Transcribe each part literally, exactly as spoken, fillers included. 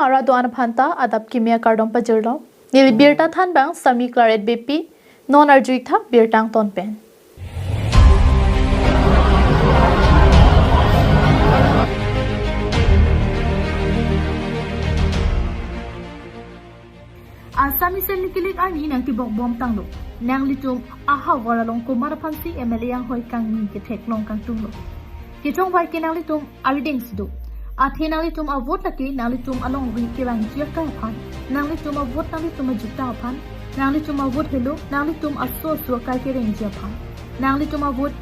Rat do-an aphan ta adap kimi akardom pajirlo. Neli birta thanbang Sami Claret Beypi, non arju-ik tha birta angton pen. Assamese neli kilik arni nangtibok bom tanglo. Nanglitum ahavar along komat aphansi M L A anghoi kangni ketheklong kangtunglo. Kechongvai ke nanglitum arideng si do. Athe nanglitum avote lake nanglitum alongri kevangji akai aphan. Nanglitum avote nanglitum ajutang aphan. Nanglitum avote helo nanglitum aso aso akai kerengji aphan. Nanglitum avote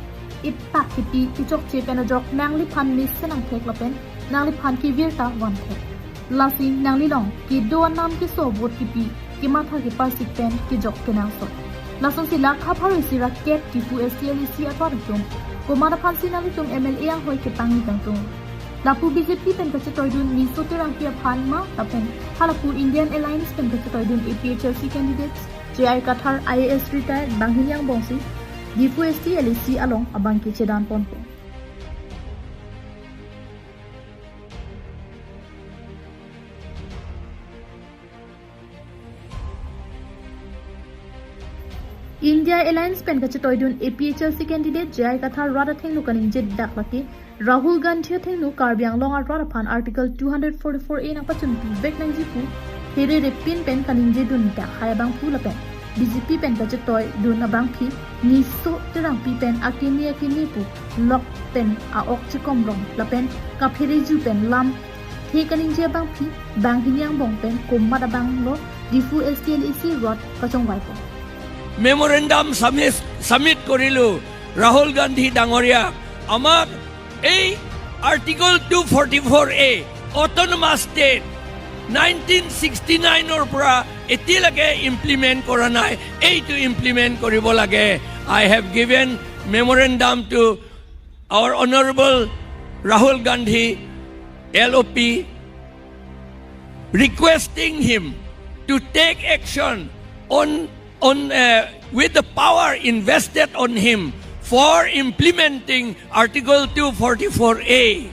ipak kipi kechokche pen ajok nangliphan mesen angthek lapen nangliphan kevir ta vanthek. Lasi nanglilong kedo anam keso vote kipi kematha kepasik pen kejok kenangsot. Lasonsi lakha pharo isi ra kep Diphu S T L A C arat atum komat aphansi nanglitum M L A anghoi kepangni kangtung. Lapu B J P pen kachetoidun Niso Terangpi aphan ma lapen halapu Indian Alliance pen kachetoidun A P H L C candidates J I Kathar I A S retired banghini angbongsi Diphu S T L A C along abang kechedan ponpo. India Alliance pen kachetoidun A P H L C candidate J I Kathar rat athengno kaningje dak lake Rahul Gandhi athengno Karbi Anglong arat aphan Article two hundred forty-four A nangpachunpi vek nangji pu here repin pen kaningje dun dak hai abangphu lapen B J P pen kachetoidun abangpi Niso Terangpi pen akimi akimi pu lok pen a-ok chikomrong lapen kaphereju pen lamthe kaningje abangpi banghini angbong pen komat abanglo Diphu S T L A C arat kachongvaipo. Memorandum submit, submit কৰিলো ৰাহুল গান্ধী ডাঙৰীয়া, আমাক এই article two forty four এ autonomous state nineteen sixty নাইনৰ পৰা এতিয়ালৈকে ইমপ্লিমেণ্ট কৰা নাই, এইটো ইমপ্লিমেণ্ট কৰিব লাগে। I have given memorandum to our Honorable Rahul Gandhi, L O P, requesting him to take action on, on, uh, with the power invested on him for implementing Article two forty-four A.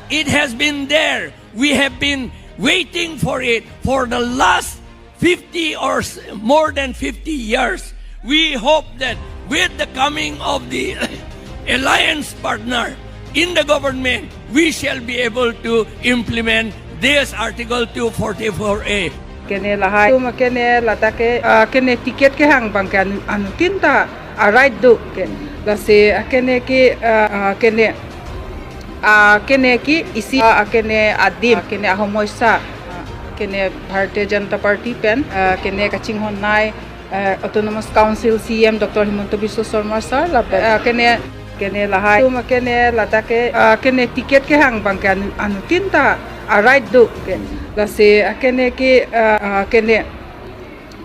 It has been there. We have been waiting for it for the last fifty or s-, more than fifty years. We hope that with the coming of the alliance partner in the government, we shall be able to implement this Article two forty-four A. Kene lahai, tum kene lata ke, ah, kene ticket kehang abang ke anu, anuttin ta a-right do ke. Lasi, ah, kene ke, ah, ah, kene, ah, kene ke isi, ah, kene adim, ah, kene ahomoisa, ah, kene Bharatiya Janata Party pen, ah, kene kachinghon nai, ah, Autonomous Council C E M Doctor Himanta Biswa Sarma sir, lapen, ah, kene, kene lahai, tum kene lata ke, ah, kene ticket kehang abang ke anu, anuttin ta a-right do ke. Lasi, ah, kene ke, ah, ah, kene,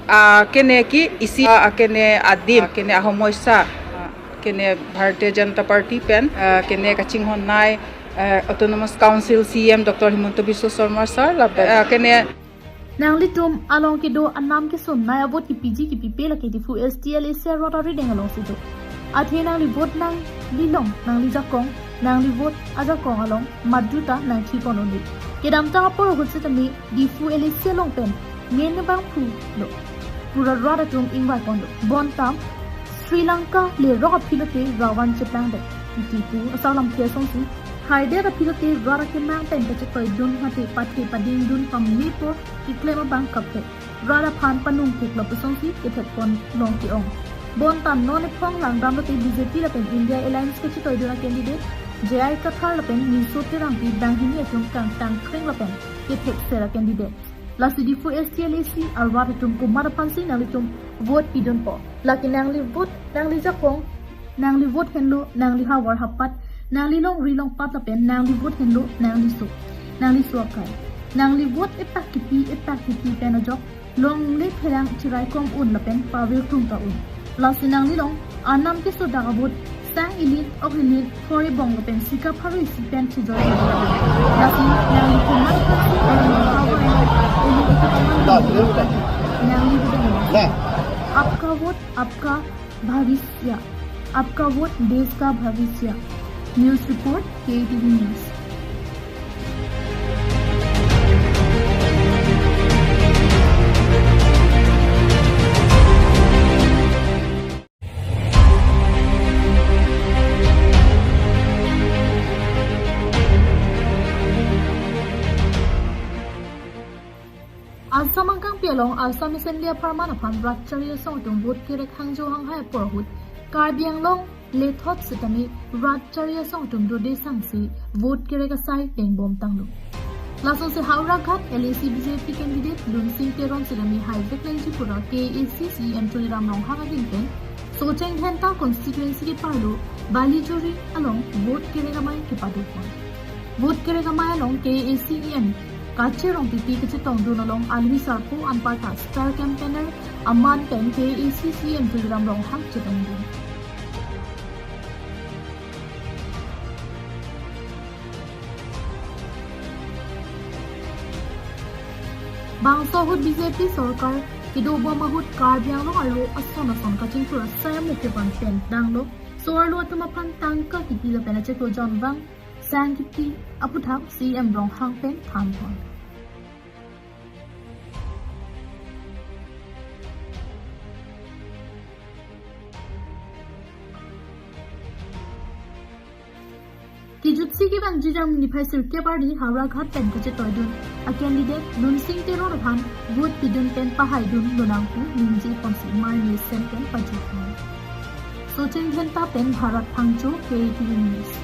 ah, kene ke isi, ah, kene adim, ah, kene ahomoisa, ah, kene Bharatiya Janata Party pen, ah, kene kachinghon nai, ah, Autonomous Council C E M Doctor Himanta Biswa Sarma sir, lapen, ah, kene. Nanglitum along kedo anam kesonnai avote kipiji kipipe lake Diphu S T L A C arat arideng alongsi do. Athe nangli vote nanglilong, nangli jakong, nangli vote ajakong along madu ta nangthipon un-e. Kedamtang apor ahut setame Diphu L A C along pen men abangphu lo. Pura rat atum ingvai ponlo. Bonta Sri Lanka lerok aphi lote Ravan cheplangdet. Titi pu asarlamthe asonsi haidet aphi lote rat akemang pen kachetoidun mate pathe padingdun pamlipo keklem abang kaprek. Rat aphan panung kuklo pusonsi kethek ponlong ke-ong. Bonta non ephong langdam lote B J P lapen India Alliance kachetoidun a-candidate J I Kathar lapen Niso Terangpi banghini atum kangtang kreng lapen kethekser a-candidate. Lasi Diphu S T L A C arat atum komat aphansi nanglitum vote pidunpo? Lake nangli vote, nangli jakong, nangli vote henlo, nangli havar hapat, nangli longri longpat lapen nangli vote henlo, nangliso, nangliso akai. Nangli vote epak kipi, epak kipi pen ajok longle pherang chiraikom un lapen pavir krung ta un. Lasi nanglilong anam keso dak avote sang ilin, ok ilin, phori bong lapen sika pharo isi pen chijor. Lasi nangli komat aphansi nangli power, nangli vote. आपका वोट, आपका भविष्य। आपका वोट, देश का भविष्य। News report, K A T V News. Assam angkangpi along Assam Assembly apharman aphan rat chari asong atum vote kerek hangjo hanghai apor ahut Karbi Anglong lethot setame rat chari asong atum dode sangsi vote kerek asai tengbom tanglo. Lasonsi Howraghat L A C B J P candidate Lunsing Teron setame haivek lengji pura K A A C C E M Tuliram Ronghang ahin pen Socheng Dhenta constituency keparlo Balijuri along vote kerek amei kepadopon. Vote kerek amei along K A A C E M Kache Rongpipi kachetongdun along alwi sarpo anparta star campaigner aman pen K A A C C E M Tuliram Ronghang chetongdun. Bangso ahut B J P sorkar kedobom ahut Karbi Anglong arlo ason ason kachingthur asai amuk kevan pen danglo, so-arlo atum aphan tangka kipi lapen achiklo jonvang sang kipi aputhak C E M Ronghang pen thanpon. Kijutsi kevangji Jang niphai sirkep arni Howraghat pen kachetoidun a candidate Lunsing Teron aphan vote pidun pen pahaidun lonang pu ningjeponsi mai mesen pen pajutpon. Socheng Dhenta pen Bharat Phangcho, K A T V News.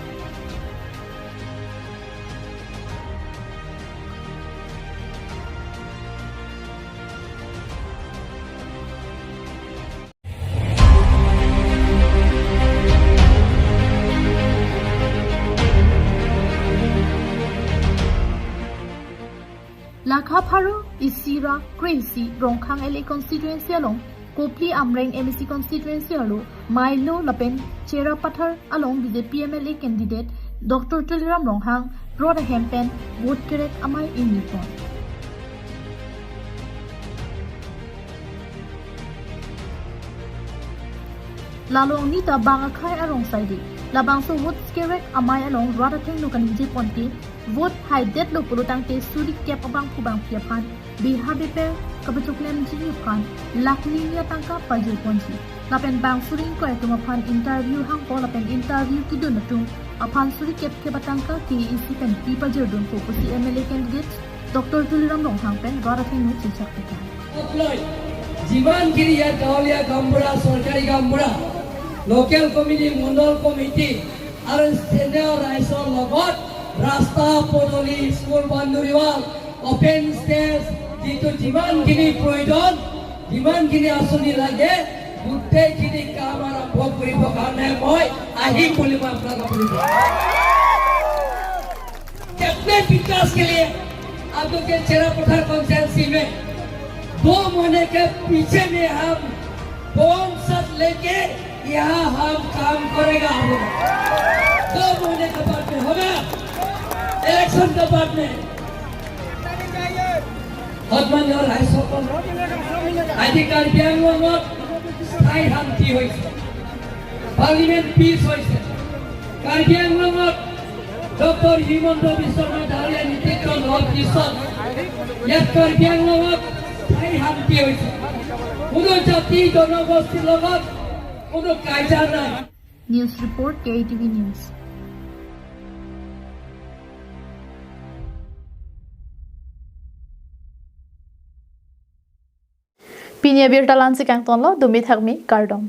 Lakha pharo isi ra kre-isi Rongkhang L A constituency along Kopili Amreng M A C constituency arlo Mailo lapen Cherapathar along B J P M L A candidate Doctor Tuliram Ronghang rot ahem pen vote kerek amei ingipon. Lalo anita bang akhei arong saide. Labangso vote kerek amei along rat athengno kaningjeponke vote haidetlo pulotangte suri kep abangphu bangphi aphan beha beper kapachoklemji aphan lakh hini atangka pajirponji. Lapen bang suri ingkoi atum aphan interview hangpo lapen interview kedun atum aphan suri kep kep atangka K A A C pen pi pajirdunpo pusi M L A candidate Doctor Tuliram Ronghang pen rat athengno chichak tekang. Loi, যিমানখিনি ইয়াৰ গাঁৱলীয়া গাঁওবুঢ়া, চৰকাৰী গাঁওবুঢ়া, local committee, মণ্ডল কমিটি আৰু স্থানীয় ৰাইজৰ লগত ৰাস্তা পদূলি, school boundary wall, open space, যিটো যিমানখিনি প্ৰয়োজন, যিমানখিনি আঁচনি লাগে, গোটেইখিনি কাম আৰম্ভ কৰিবৰ কাৰণে মই আহিম বুলি মই আপোনালোকক কৈছোঁ। कितने विकास के लिए आप लोग के चेरा पत्थर कॉन्स्टिट्यूएंसी में दो महीने के पीछे में हम बम साथ लेके यहाँ हम काम करेगा हम लोग। दो महीने के बाद में होगा, इलेक्शन के बाद में। সন্মানীয় ৰাইজসকল, আজি কাৰ্বি আংলঙত স্থায়ী শান্তি হৈছে, পাৰ্লিমেণ্ট পিচ হৈছে। কাৰ্বি আংলঙত ডক্টৰ হিমন্ত বিশ্ব শৰ্মা ডাঙৰীয়া নেতৃত্ব লোৱাৰ পিছত ইয়াত কাৰ্বি আংলঙত স্থায়ী শান্তি হৈছে। কোনো জাতি জনগোষ্ঠীৰ লগত কোনো কাজিয়া নাই। News report, K A T V News. Pini abirta la-ansi kangtonlo, dumi thakmi, kardom.